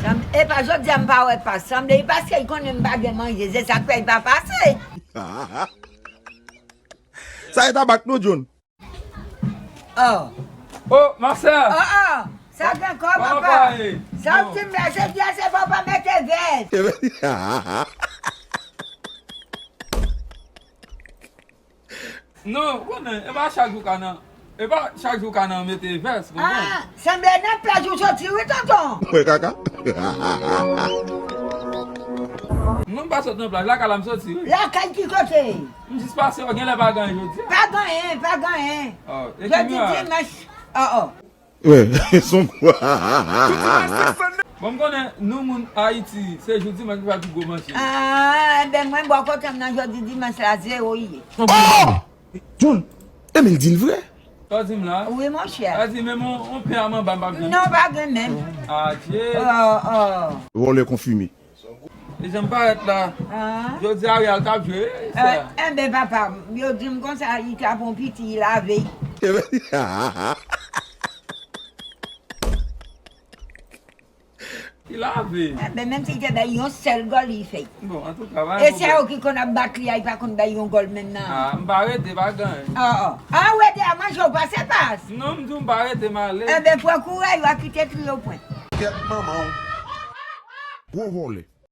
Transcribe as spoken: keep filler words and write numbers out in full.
Sanble, epa jodi a m pa wè Pas. Sanble e paske l konnen m pa gen manje. Se sa k fè l pa pase. Sa e tabak nou, John. Oh. Oh, ma sè. Oh, oh. Sa gen kò, papa. Sa w di m la, se di a se fò w pa mete vès. Non, ou konnen, e pa chak jou ka nan, e pa chak jou ka nan mete vès, ou konprann? Ah, sanble nan plaj ou soti wi, tonton. Mwen kaka. Non, m pa sot nan plaj, lakay la m soti wi. Lakay ki kote? M jis pase, ou genlè pa gen anyen jodi a. Pa gen anyen, pa gen anyen. Oh, e Jodi ki mwa? Dimanch. Oh, oh. Wè, son kwa. Bon, m konnen nou moun Ayiti, se jou dimanch ki fè pi gwo manje. Ah, enben mwen bò kote m nan jodi dimanch la, zewo ye. Oh! John, e men l di l vre. Sa w di m la? Wi, monchè. Sa di menm on, on pen a manba m p ap jwenn. Non, pa gen menm. Adye. Oh, oh. Vòlè konfime. E jan m parèt la. Ah. Jodi a Real t ap jwe, wi, sè. Eh, enben papa, yo di m konsa, li t ap on piti, li lave. Li lave. Enben, menm si li te bay yon sèl gòl, li fè. Bon, antouka, pa E gen se yo pwoblèm. Ki konn ap bat li a, li pa konn bay yon gòl menm nan. Ah, m pa rete, pa gen anyen. Oh, oh. Ah, ou rete a manje, ou pase Pas. Non, m di w m pa rete, m ale. Enben, pran kouraj, w a kite trio pwen. Kèt manman w. Gwo vòlè.